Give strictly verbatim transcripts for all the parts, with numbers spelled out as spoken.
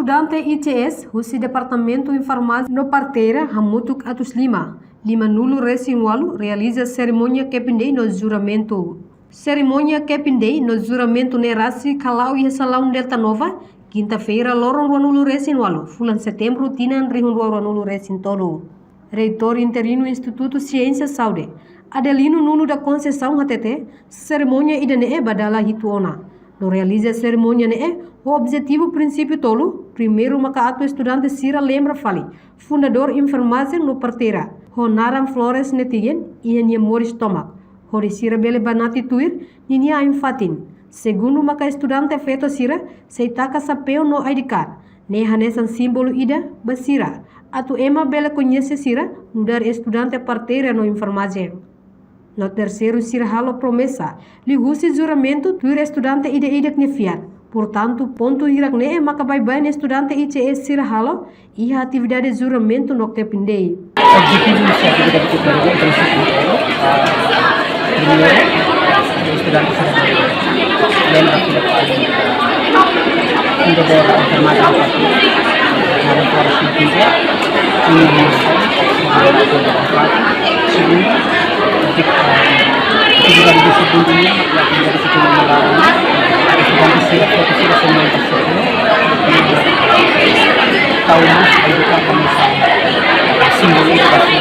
Estudante I C S husi Departamentu Enfermajen no Parteira hamutuk atus lima, lima-nulu resin ualu, realiza serimónia Kepin Day no juramentu. Serimónia Kepin Day no juramentu ne'e rasik hala'o iha Salaun Delta Nova, kinta-feira, loron rua-nulu resin ualu, fulan Setembru, tinan rihun rua rua-nulu resin tolu. Reitór interinu Institutu Siénsia Saúde, Adelino Nuno da Conceição, hatete, serimónia ida-ne'e ba dala hitu ona. No realiza serimónia ne'e ho objetivu prinsípiu tolu, primeiru maka atu estudante sira lembra fali fundadór enfermajen no parteira, ho naran Flores Netigen, iha nia moris tomak, hodi sira bele banati tuir ninia ain-fatin. Segundu maka estudante feto sira sei taka xapeu no I D card, ne'e hanesan símbolu ida ba sira, atu ema bele koñese sira nu'udar estudante parteira no enfermajen. No terseiru sira halo promesa liuhusi juramentu tuir estudante ida-idak nia fiar. Portantu, pontu hirak-ne'e maka baibain estudante I C S sira halo iha atividade juramentu no Kepin Day. Objetivu husi atividade Kepin Day, prinsípiu, ah, primeiru, estudante sira lembra fila fali fundadór enfermajen no parteira, na Flores Netigen, iha nia moris tomak. Segundu, atividade de segundu nian, atividade de segundu nian, estudante sira, foto sira, semana passada, tahu mas, eduka komesa, símbolu edukasaun,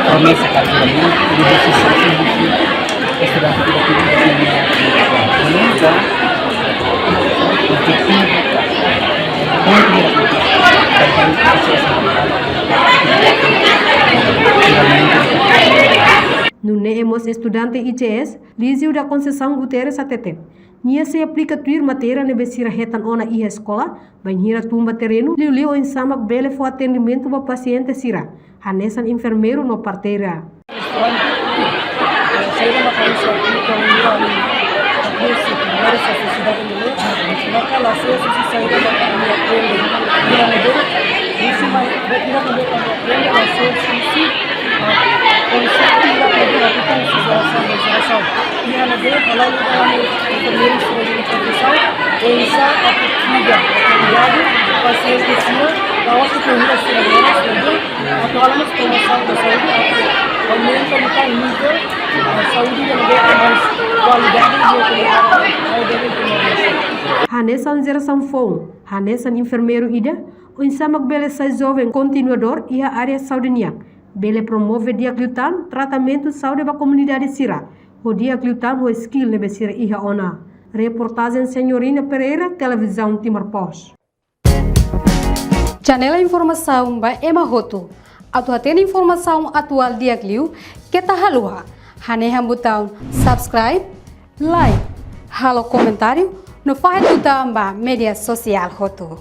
promesa kali ini, di posisi, estudante tidak, tidak, tidak, Nune'e mós estudante I C S, Lísio da Conceição Guterres, hatete, nia sei aplika tuir matéria ne'ebé sira hetan ona iha eskola, bainhira tun ba terrenu, liuliu oinsá mak bele fó atendimentu ba pasiente sira, hanesan enfermeiru no parteira. Saida mak ami sei aplika, ami aplika primeiru iha sosiedade ne'e, maka la sei husi saida mak ami aprende. Iha ne'ebé, husi mai, ba ida ne'ebé ami aprende, la sei husi, ah, konseitu ida ne'ebé ami aprende husi jerasaun ba jerasaun. Iha ne'ebé, halai ida ami enfermeiru sira-nia profisaun, oinsá atu kuida, atu kuidadu pasiente sira, la'ós de'it sira sira, atu halo mós promosaun ba saúde, atu aumenta liután nivel, ah, saúde ida ne'ebé mais kualidade no kualidade, ah, ida ne'ebé mais. Hanesan jerasaun foun, hanesan enfermeiru ida, oinsá mak bele sai joven kontinuadór iha área saúde nian, bele promove di'ak liután tratamentu saúde ba komunidade sira, ho di'ak liután ho skill ne'ebé sira iha ona. Reportajen Senhorina Pereira, Televizaun Timor Post. Janela informasaun ba ema hotu. Atu hatene informasaun atuál di'ak liu, keta haluha hanehan butaun subscribe, like, halo komentáriu, no fahe tutan ba média sosiál hotu.